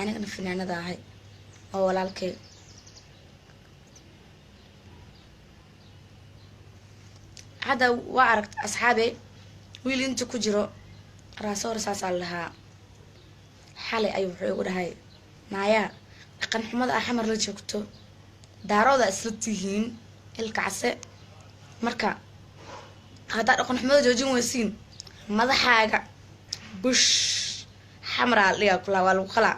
Anigana fanaanada ahay oo walaalkay. Hadda waa aragt, asxaabey, wiil inta ku jiro raasoor saasaa lahaa. Xalay ayuu wuxuu igu dhahay, "Naayaa, dhaqan xumada ah Xamar la joogto, Daarooda isla tihiin Ilka Case. Marka haddaa dhaqan xumada joojin weysiin, madaxaaga bush Xamraa la dhigaa kulaa, waa lagu qalaa."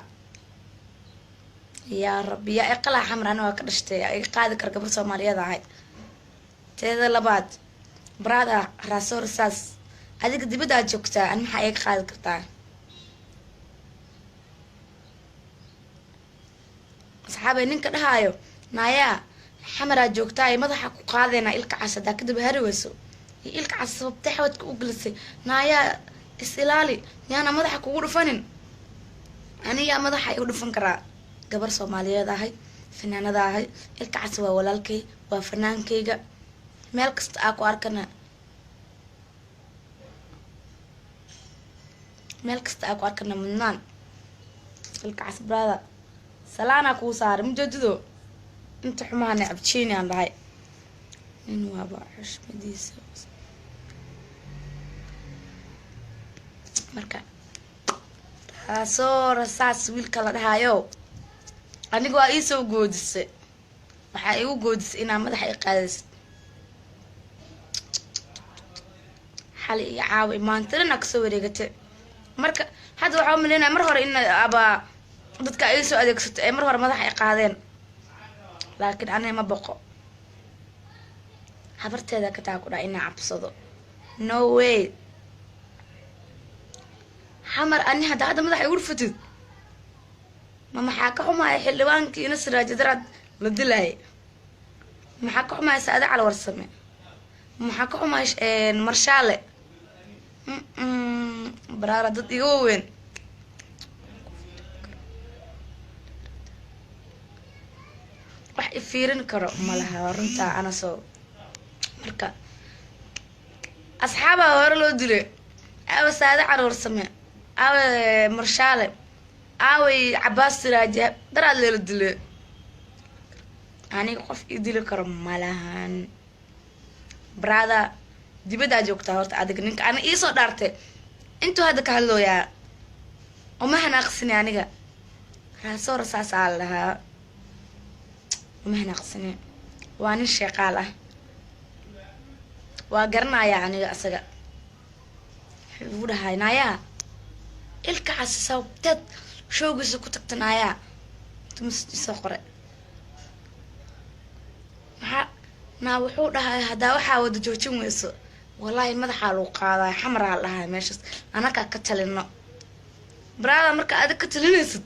Yaa Rabbi, yaa iqalaa Xamar? Ani waa ka dhashtay, yaa iga qaadi kara? Gabar Soomaaliyeed ahay. Teeda labaad, brother raasoor saas, adiga dibadda aad joogtaa, ani maxaa iga qaadi kartaa? Asxaabay, ninka dhahaayo, "Naayaa, Xamaraa joogtaa ee madaxa ku qaadeynaa Ilka Cas haddaa kadib hari weyso," iyo "Ilka Cas sababtay xawadka u gelisay? Naayaa, is ilaali, yaana madaxa kugu dhufanin." Anigaa madaxa igu dhufan karaa? Gabar Soomaaliyeed ahay, fanaanada ahay. Ilka Cas waa walaalkay, waa fanaankayga. Meel kasta aa ku arkana, meel kasta aa ku arkana, mudnaan. Ilka Cas, brother, salaanaa kuu saaray mujeedido. Inta xumaha necab jiini aan dhahay, nin waaba xushmadiisa. Marka taasoo rasaas wiilka la dhahayo, aniga waa iisoo goodisay, waxaa igu goodisay inaa madaxa i qaadaysid. Xali iyo caawa maanta dhan aa kasoo wareegatay. Marka hadda waxaa umaleynaya mar hore in aba dadka ay soo adeegsato ee mar hore madaxa ay qaadeen, laakiin aniga ma boqo. Habarteeda ka taa ku dhaha inaa cabsado, no way. Xamar ani hadda madaxa igu dhufatid, ma maxaa ka xumaaya xildhibaankii ina Siraaji Daraad la dilaayay? Maxaa ka xumaaya Saade Cali Warsame? Maxaa ka xumaaya Marshaale? Baraara dad iga waaweyn wax ifiirin karo malaha, waa runtaa anasoo. Marka asxaabaa hore loo dilay, aawa Saade Cali Warsame, aawa Marshaale, aaway Cabaas Siraaji Daraad leela dilay, aniga qof ii dili karo malahan. Brother, dibaddaa joogtaa horta adiga. Ninka ani iisoo dhaartay intuu hadda ka hadlooyaa, uma hanaaqsini. Aniga raasoo rasaasaa la dhahaa, uma hanaaqsini. Waa nin sheeqaal ah, waa garanayaa aniga. Asaga wuxuu igu dhahay, "Naayaa, Ilka Casi sababteed showgiisa ku tagta? Naayaa," tumasisoo qore maxaa naa. Wuxuu dhahay, "Haddaa waxaa wada joojin weyso, wallaahi madaxaa lagu qaadaa, Xamaraa la dhahay meeshaas, anakaa ka talino." Brother, marka adig ka talinaysid,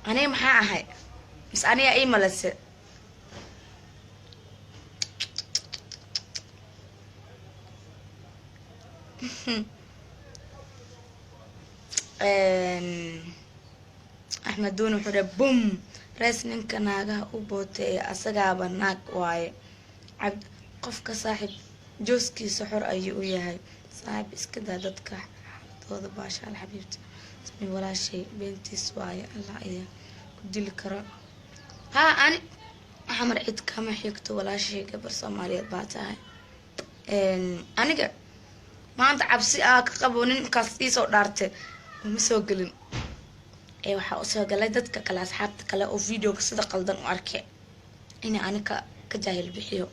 aniga maxaa ahay? Mise anigaa ii malase? Axmed Duuni wuxuu dhahay, "Bum rees, ninka naagaha u bootay ee asagaaba naag waaye." Cabd qofka saaxiib jooskiisa xor ayuu u yahay. Saaxiib, iska daa dadka xaaladooda. Baashaal xabiibta sami walaashay, beentiis waaye, Allah ayaa ku dili kara. Haa, ani Xamar cid kama xigto. Walaashay, gabar Soomaaliyeed baa tahay. Aniga maanta cabsi aa ka qabo ninkaas iisoo dhaartay uma soo gelin ee waxaa usoo galay dadka kale, asxaabta kale oo videoga sida qaldan u arkay, inay anika ka jaahil bixiyo.